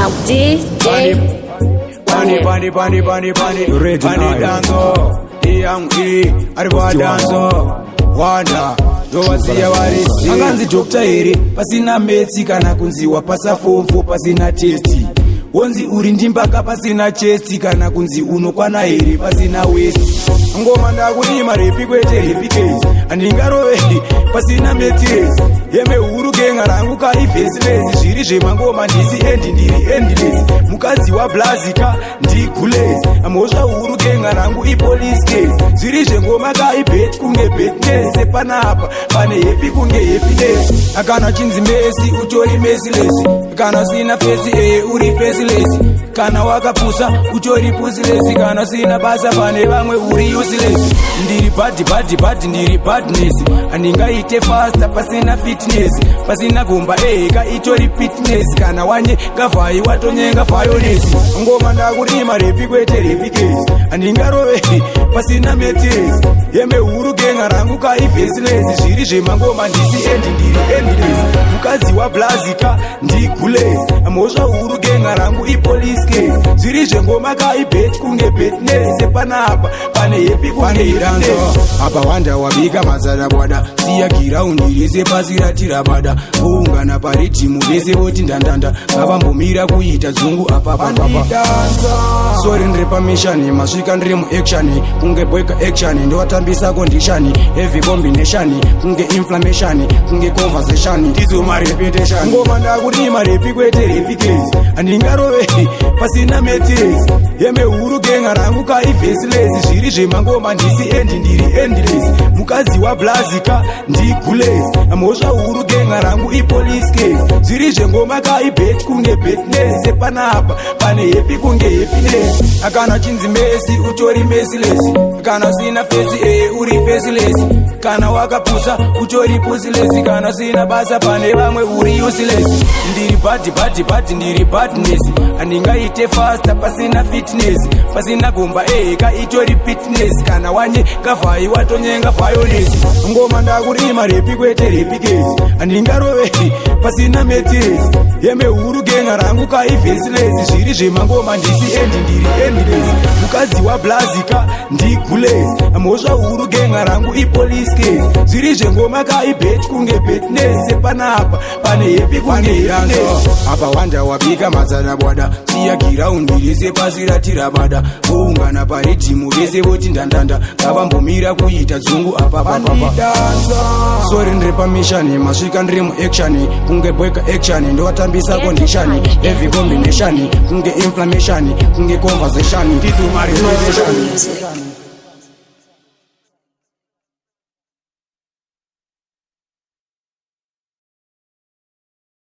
Now DJ Pani pani pani pani pani Ready pani now. danzo iyangu i ari kwa danzo wanda ndovasiya varisi. Anganzi doctor here pasina maths, kana kunzi wapasa form 4 pasina test, wonzi uri ndimbaka pasina chest, kana kunzi unokwana here pasina waist. Ngoma ndakurima rape, kwete rape case. Handingarove pasina mattress. Hembe huru genga rangu kaivhesivhesi. Zviri zvemangoma ndisi endi, ndiri endless. Mukadzi wablazika ndigules. Mhosva huru genga rangu ipolice case. Zviri zvengoma kaibet kunge betness. Panapa pane happy kunge happiness. Kana chinzi Messi, utori messiless. Kana usina face, eye uri faceless. Kana wakapusa, utori pussiless. Kana usina basa pane vamwe, uri useless. Ndiri bad, bad, bad, ndiri badness. Handingaite faster pasina fitness, pasina gomba eheka itori fitness. Kana wanye ngavhai watonyenga violence. Ngoma ndakurima rape, kwete rape case. Handingarove pasina mattress. Hembe huru genga rangu kaivhesivhesi. Zviri zvemangoma ndisi endi, ndiri endless. Mukadzi wablazika ndigules. Mhosva huru genga rangu ipolice case. Zviri zvengoma kaibet kunge betness. Panapa pane happy kunge Pane danzo. Happiness. Apa wanda wabika mazarabwada, siya giraundi rese pasi ratirabada. Voungana paridhimu vese voti ndandanda, ngavambomira kuita dzungu apapapapa. Sorry, ndiri pamission, masvika ndiri muaction kunge boyka action. Ndovatambisa condition, heavy combination kunge inflammation, kunge conversation, ndizo marepetition. Ngoma ndakurima rape, kwete rape case. Handingarove pasina mattress. Hembe huru genga rangu kaivhesivhesi. Zviri zvemangoma ndisi endi, ndiri endless. Mukadzi wablazika ndigules. Mhosva huru genga rangu ipolice case. Zviri zvengoma kaibet kunge betness. Panapa pane happy kunge happiness. Kana chinzi Messi, utori messiless. Kana usina face, eye uri faceless. Kana wakapusa, utori pussiless. Kana usina basa pane vamwe, uri useless. Ndiri bad, bad, bad, ndiri badness. Handingaite faster pasina fitness, pasina gomba eheka itori fitness. Kana wanye ngavhai watonyenga violence. Ngoma ndakurima rape, kwete rape case. Handingarove pasina mattress. Hembe huru genga rangu kaivhesivhesi. Zviri zvemangoma ndisi endi, ndiri endless. Mukadzi wablazika ndigules. Mhosva huru genga rangu ipolice case. Zviri zvengoma kaibet kunge betness. Panapa pane happy kunge happiness. Apa wanda wabika mazarabwada, siya giraundi rese pasi ratirabada. Voungana paridhimu vese voti ndandanda, ngavambomira kuita dzungu apapapapa. Sorry, ndiri pamission, masvika ndiri muaction kunge boyka action. Ndovatambisa condition, heavy combination kunge inflammation, kunge conversation, ndizo marepetition. Music.